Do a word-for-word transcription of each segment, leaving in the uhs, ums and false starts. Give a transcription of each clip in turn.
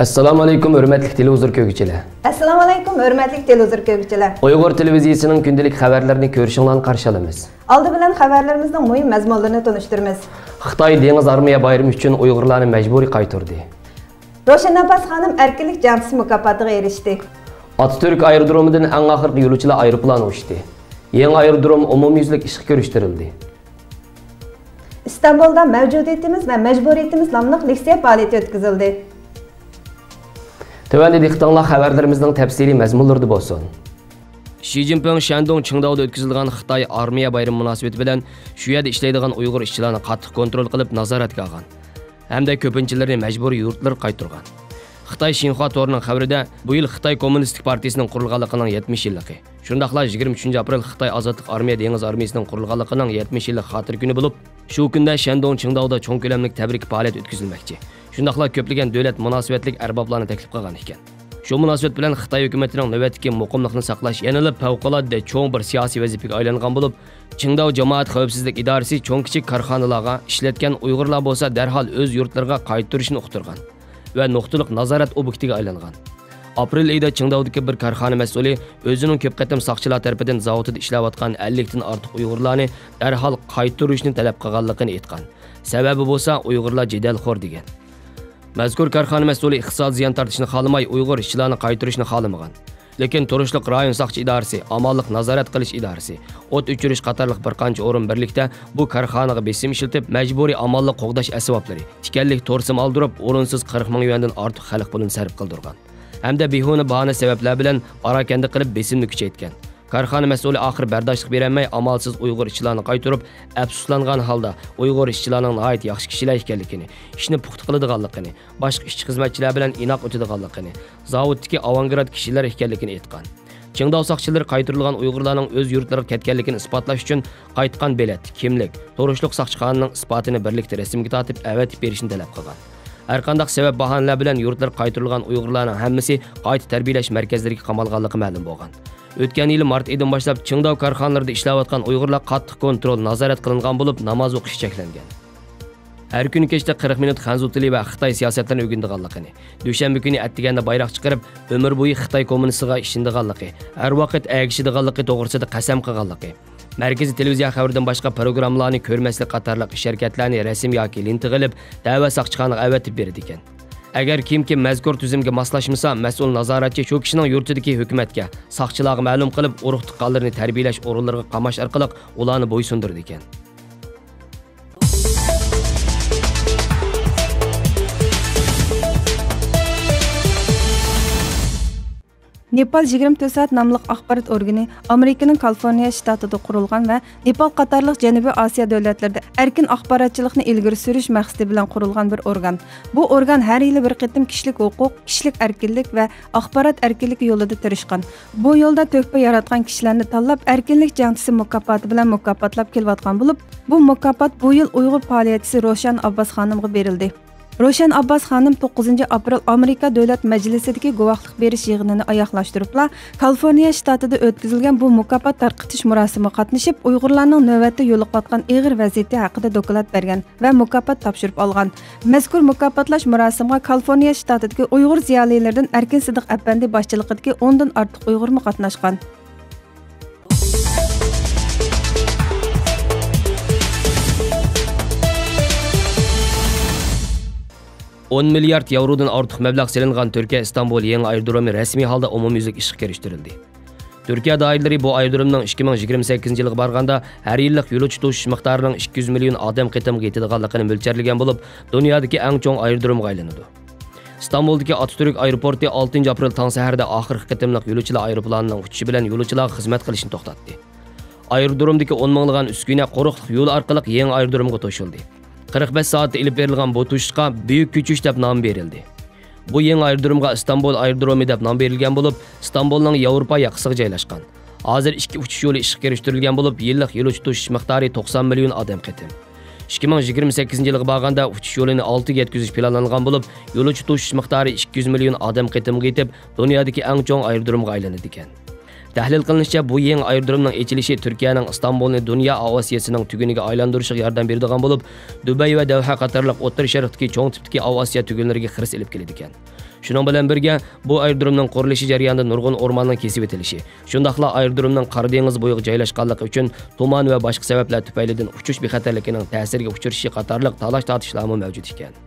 ئەسسالامۇئەلەيكۇم، ھۆرمەتلىك تېلېۋىزور كۆرگۈچىلەر. ئەسسالامۇئەلەيكۇم، ھۆرمەتلىك تېلېۋىزور كۆرگۈچىلەر. ئۇيغۇر تېلېۋىزىيىسىنىڭ كۈندىلىك خەۋەرلىرىنى كۆرۈشۈڭلارنى قارشى ئالىمىز. ئالدى بىلەن خەۋەرلىرىمىزنىڭ مۇھىم مەزمۇنلىرىنى تونۇشتۇرىمىز. خىتاي دېڭىز ئارمىيە بايرىمى ئۈچۈن ئۇيغۇرلارنى مەجبۇرىي قايتۇردى. روشەن ئابباس خانىم ئەركىنلىك جەڭچىسى مۇكاپاتىغا ئېرىشتى. ئاتاتۈرك ئايرودرومىدىن ئەڭ ئاخىرقى يولۇچىلار ئايروپىلانى ئۇچتى. يېڭى ئايرودروم ئومۇميۈزلۈك ئىشقا كىرىشتۈرۈلدى. ئىستانبۇلدا مەۋجۇدىيىتىمىز ۋە مەجبۇرىيىتىمىز ناملىق لېكسىيە پائالىيىتى ئۆتكۈزۈلدى. تۆۋەندە دىققىتىڭلار خەۋەرلىرىمىزنىڭ تەپسىلىي مەزمۇنلىرىدا بولسۇن. شى جىنپىڭ شەندۇڭ چىڭداۋدا ئۆتكۈزۈلىدىغان خىتاي ئارمىيە بايرىمى مۇناسىۋىتى بىلەن شۇ يەردە ئىشلەيدىغان ئۇيغۇر ئىشچىلارنى قاتتىق كونترول قىلىپ نازارەتكە ئالغان ھەمدە كۆپىنچىلىرىنى مەجبۇرىي يۇرتلىرىغا قايتۇرغان. خىتاي شىنخۇا تورىنىڭ خەۋىرىدە، بۇ يىل خىتاي كوممۇنىستىك پارتىيىسىنىڭ قۇرۇلغانلىقىنىڭ يەتمىش يىللىقى، شۇنداقلا يىگىرمە ئۈچىنچى ئاپرېل خىتاي ئازادلىق ئارمىيە دېڭىز ئارمىيىسىنىڭ قۇرۇلغانلىقىنىڭ يەتمىش يىللىق خاتىرە كۈنى بولۇپ، شۇ كۈندە شەندۇڭ چىڭداۋدا چوڭ كۆلەملىك تەبرىك پائالىيەت ئۆتكۈزۈلمەكچى. شۇنداقلا كۆپلىگەن دۆلەت مۇناسىۋەتلىك ئەربابلارنى تەكلىپ قىلغان ئىكەن. شۇ مۇناسىۋەت بىلەن خىتاي ھۆكۈمىتىنىڭ نۆۋەتتىكى مۇقىملىقنى ساقلاش يەنىلا پەۋقۇلئاددە چوڭ بىر سىياسىي ۋەزىپىگە ئايلانغان بولۇپ، چىڭداۋ جامائەت خەۋپسىزلىك ئىدارىسى چوڭ كىچىك كارخانىلارغا، ئىشلەتكەن ئۇيغۇرلار بولسا دەرھال ئۆز يۇرتلىرىغا قايتۇرۇشنى ئۇقتۇرغان ۋە نۇقتىلىق نازارەت ئوبيېكتىگە ئايلانغان. ئاپرېل ئېيىدا چىڭداۋدىكى بىر كارخانا مەسئۇلى ئۆزىنىڭ كۆپ قېتىم ساقچىلار تەرىپىدىن زاۋۇتىدا ئىشلەۋاتقان ئەللىكتىن ئارتۇق ئۇيغۇرلارنى دەرھال قايتۇرۇشنى تەلەپ قىلغانلىقىنى ئېيتقان. سەۋەبى بولسا ئۇيغۇرلار جېدەلخور دېگەن. مەزكۇر كارخانا مەسئۇلى ئىقتىسادىي زىيان تارتىشنى خالىماي، ئۇيغۇر ئىشچىلارنى قايتۇرۇشنى خالىمىغان. لېكىن تۇرۇشلۇق رايون ساقچى ئىدارىسى، ئامانلىق نازارەت قىلىش ئىدارىسى، ئوت ئۆچۈرۈش قاتارلىق بىر قانچە ئورۇن بىرلىكتە بۇ كارخانىغا بېسىم ئىشلىتىپ، مەجبۇرىي ئامانلىق قوغداش ئەسۋابلىرى، تىكەنلىك تورسىمى ئالدۇرۇپ، ئورۇنسىز قىرىق مىڭ يۈەندىن ئارتۇق خەلق پۇلىنى سەرپ قىلدۇرغان ھەمدە بىھۇنە باھانە سەۋەبلەر بىلەن پاراكەندە قىلىپ بېسىمنى كۈچەيتكەن. كارخانا مەسئۇلى ئاخىر بەرداشلىق بېرەلمەي، ئامالسىز ئۇيغۇر ئىشچىلارنى قايتۇرۇپ، ئەپسۇسلانغان ھالدا ئۇيغۇر ئىشچىلارنىڭ ناھايىتى ياخشى كىشىلەر ئىكەنلىكىنى، ئىشنى پۇختا قىلىدىغانلىقىنى، باشقا ئىشچى-خىزمەتچىلەر بىلەن ئىناق ئۆتىدىغانلىقىنى، زاۋۇتتىكى ئاۋانگارت كىشىلەر ئىكەنلىكىنى ئېيتقان. چىڭداۋ ساقچىلىرى قايتۇرۇلغان ئۇيغۇرلارنىڭ ئۆز يۇرتلىرىغا كەتكەنلىكىنى ئىسپاتلاش ئۈچۈن قايتقان بېلەت، كىملىك، تۇرۇشلۇق ساقچىخانىنىڭ ئىسپاتىنى بىرلىكتە رەسىمگە تارتىپ ئەۋەتىپ بېرىشنى تەلەپ قىلغان. ھەرقانداق سەۋەب باھانىلەر بىلەن يۇرتلىرىغا قايتۇرۇلغان ئۇيغۇرلارنىڭ ھەممىسى قايتا تەربىيەلەش مەركەزلىرىگە قامالغانلىقى مەلۇم بولغان. ئۆتكەن يىلى مارت ئېيىدىن باشلاپ چىڭداۋ كارخانىلىرىدا ئىشلەۋاتقان ئۇيغۇرلار قاتتىق كونترول، نازارەت قىلىنغان بولۇپ، ناماز ئوقۇشى چەكلەنگەن. ھەر كۈنى كەچتە قىرىق مىنۇت خەنزۇ تىلى ۋە خىتاي سىياسەتلىرىنى ئۆگىنىدىغانلىقىنى، دۈشەنبە كۈنى ئەتىگەندە بايراق چىقىرىپ، ئۆمۈر بويى خىتاي كوممۇنىستىغا ئىشىنىدىغانلىقى، ھەر ۋاقىت ئەگىشىدىغانلىقى توغرىسىدا قەسەم قىلغانلىقى، مەركىزىي تېلېۋىزىيە خەۋىرىدىن باشقا پروگراممىلارنى كۆرمەسلىك قاتارلىق ئىش-ھەرىكەتلەرنى رەسىم ياكى لېنتىغا ئېلىپ، دەۋا ساقچىخانىغا ئەۋەتىپ بېرىدىكەن. ئەگەر كىمكى مەزكۇر تۈزۈمگە ماسلاشمىسا، مەسئۇل نازارەتچى شۇ كىشىنىڭ يۇرتىدىكى ھۆكۈمەتكە، ساقچىلارغا مەلۇم قىلىپ، ئۇرۇق-تۇغقانلىرىنى تەربىيەلەش ئورۇنلىرىغا قاماش ئارقىلىق ئۇلارنى بويسۇندۇرىدىكەن. نېپال يىگىرمە تۆت سائەت ناملىق ئاخبارات ئورگىنى ئامېرىكىنىڭ كالىفورنىيە شتاتىدا قۇرۇلغان ۋە نېپال قاتارلىق جەنۇبىي ئاسىيا دۆلەتلىرىدە ئەركىن ئاخباراتچىلىقنى ئىلگىرى سۈرۈش مەقسىتى بىلەن قۇرۇلغان بىر ئورگان. بۇ ئورگان ھەر يىلى بىر قېتىم كىشىلىك ھوقۇق، كىشىلىك ئەركىنلىك ۋە ئاخبارات ئەركىنلىكى يولىدا تىرىشقان، بۇ يولدا تۆھپە ياراتقان كىشىلەرنى تاللاپ، ئەركىنلىك جەڭچىسى مۇكاپاتى بىلەن مۇكاپاتلاپ كېلىۋاتقان بولۇپ، بۇ مۇكاپات بۇ يىل ئۇيغۇر پائالىيەتچىسى روشەن ئابباس خانىمغا بېرىلدى. روشەن ئابباس خانىم توققۇزىنچى ئاپرېل ئامېرىكا دۆلەت مەجلىسىدىكى گۇۋاھلىق بېرىش يىغىنىنى ئاياغلاشتۇرۇپلا، كالىفورنىيە شتاتىدا ئۆتكۈزۈلگەن بۇ مۇكاپات تارقىتىش مۇراسىمىغا قاتنىشىپ، ئۇيغۇرلارنىڭ نۆۋەتتە يولۇقۇۋاتقان ئېغىر ۋەزىيىتى ھەققىدە دوكلات بەرگەن ۋە مۇكاپات تاپشۇرۇپ ئالغان. مەزكۇر مۇكاپاتلاش مۇراسىمىغا كالىفورنىيە شتاتىدىكى ئۇيغۇر زىيالىيلىرىدىن ئەركىن سىدىق ئەپەندى باشچىلىقىدىكى ئوندىن ئارتۇق ئۇيغۇرمۇ قاتناشقان. ئون مىليارد ياۋرودىن ئارتۇق مەبلەغ سېلىنغان تۈركىيە ئىستانبۇل يېڭى ئايرودرومى رەسمىي ھالدا ئومۇميۈزلۈك ئىشقا كىرىشتۈرۈلدى. تۈركىيە دائىرىلىرى بۇ ئايرودرومنىڭ ئىككى مىڭ يىگىرمە سەككىزىنچى يىلغا بارغاندا ھەر يىللىق يولۇچى توشۇش مىقدارىنىڭ ئىككى يۈز مىليون ئادەم قېتىمغا يېتىدىغانلىقىنى مۆلچەرلىگەن بولۇپ، دۇنيادىكى ئەڭ چوڭ ئايرودرومغا ئايلىنىدۇ. ئىستانبۇلدىكى ئاتاتۈرك ئايروپورتى ئالتىنچى ئاپرېل تاڭ سەھەردە ئاخىرقى قېتىملىق يولۇچىلار ئايروپىلانىنىڭ ئۇچۇشى بىلەن يولۇچىلارغا خىزمەت قىلىشنى توختاتتى. ئايرودرومدىكى ئون مىڭلىغان ئۈسكۈنە قۇرۇقلۇق يولى ئارقىلىق يېڭى ئايرودرومغا توشۇلدى. قىرىق بەش سائەتتە ئېلىپ بېرىلغان بۇ توشۇشقا بۈيۈك كۆچۈش دەپ نام بېرىلدى. بۇ يېڭى ئايرودرومغا ئىستانبۇل ئايرودرومى دەپ نام بېرىلگەن بولۇپ، ئىستانبۇلنىڭ ياۋروپا ياقىسىغا جايلاشقان. ھازىر ئىككى ئۇچۇش يولى ئىشقا كىرىشتۈرۈلگەن بولۇپ، يىللىق يولۇچى توشۇش مىقدارى توقسان مىليون ئادەم قېتىم. ئىككى مىڭ يىگىرمە سەككىزىنچى يىلغا بارغاندا ئۇچۇش يولىنى ئالتىگە يەتكۈزۈش پىلانلانغان بولۇپ، يولۇچى توشۇش مىقدارى ئىككى يۈز مىليون ئادەم قېتىمغا يېتىپ، دۇنيادىكى ئەڭ چوڭ ئايرودرومغا ئايلىنىدىكەن. تەھلىل قىلىنىشىچە، بۇ يېڭى ئايرودرومنىڭ ئېچىلىشى تۈركىيەنىڭ ئىستانبۇلنى دۇنيا ئاۋىئاتسىيىسىنىڭ تۈگۈنىگە ئايلاندۇرۇشىغا ياردەم بېرىدىغان بولۇپ، دۇبەي ۋە دەۋھە قاتارلىق ئوتتۇرا شەرقتىكى چوڭ تىپتىكى ئاۋىئاتسىيە تۈگۈنلىرىگە خىرىس ئېلىپ كېلىدىكەن. شۇنىڭ بىلەن بىرگە، بۇ ئايرودرومنىڭ قۇرۇلۇشى جەريانىدا نۇرغۇن ئورماننىڭ كېسىۋېتىلىشى، شۇنداقلا ئايرودرومنىڭ قارا دېڭىز بويىغا جايلاشقانلىقى ئۈچۈن تۇمان ۋە باشقا سەۋەبلەر تۈپەيلىدىن ئۇچۇش بىخەتەرلىكىنىڭ تەسىرگە ئۇچرىشى قاتارلىق تالاش-تارتىشلارمۇ مەۋجۇت ئىكەن.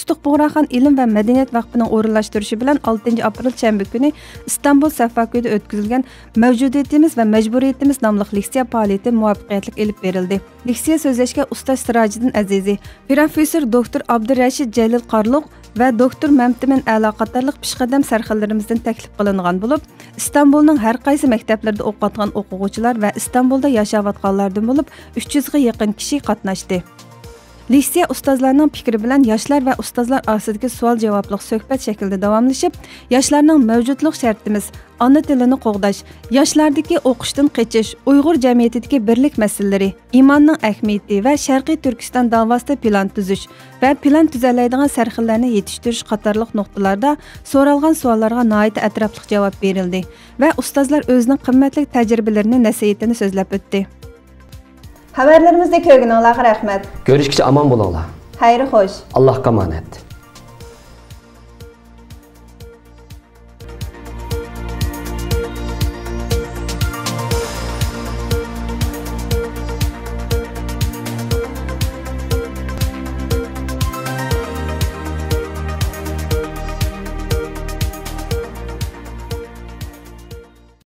سۇتۇق بۇغراخان ئىلىم ۋە مەدەنىيەت ۋەقپىنىڭ ئورۇنلاشتۇرۇشى بىلەن ئالتىنچى ئاپرېل شەنبە كۈنى ئىستانبۇل سەفاكۆيدە ئۆتكۈزۈلگەن مەۋجۇدىيىتىمىز ۋە مەجبۇرىيىتىمىز ناملىق لېكسىيە پائالىيىتى مۇۋەپپەقىيەتلىك ئېلىپ بېرىلدى. لېكسىيە سۆزلەشكە ئۇستاز سىراجىدىن ئەزىزى، پروفېسسور دوكتور ئابدۇرەشىت جەلىل قارلۇق ۋە دوكتور مەمتىمىن ئەلا قاتارلىق پېشقەدەم سەرخىللىرىمىزدىن تەكلىپ قىلىنغان بولۇپ، ئىستانبۇلنىڭ ھەر قايسى مەكتەپلىرىدە ئوقۇۋاتقان ئوقۇغۇچىلار ۋە ئىستانبۇلدا ياشاۋاتقانلاردىن بولۇپ ئۈچ يۈزگە يېقىن كىشى قاتناشتى. لېكسىيە ئۇستازلارنىڭ پىكرى بىلەن ياشلار ۋە ئۇستازلار ئارىسىدىكى سوئال-جاۋابلىق سۆھبەت شەكلىدە داۋاملىشىپ، ياشلارنىڭ مەۋجۇتلۇق شەرتىمىز، ئانا تىلىنى قوغداش، ياشلاردىكى ئوقۇشتىن قېچىش، ئۇيغۇر جەمئىيىتىدىكى بىرلىك مەسىلىلىرى، ئىماننىڭ ئەھمىيىتى ۋە شەرقىي تۈركىستان داۋاسىدا پىلان تۈزۈش ۋە پىلان تۈزەلەيدىغان سەرخىللەرنى يېتىشتۈرۈش قاتارلىق نۇقتىلاردا سورالغان سوئاللارغا ناھايىتى ئەتراپلىق جاۋاب بېرىلدى ۋە ئۇستازلار ئۆزىنىڭ قىممەتلىك تەجرىبىلىرىنى، نەسىھىتىنى سۆزلەپ ئۆتتى. خەۋەرلىرىمىزنى كۆرگىنىڭلارغا رەھمەت. كۆرۈشكىچە ئامان بولۇڭلار. خەير خوش. ئاللاھقا ئامانەت.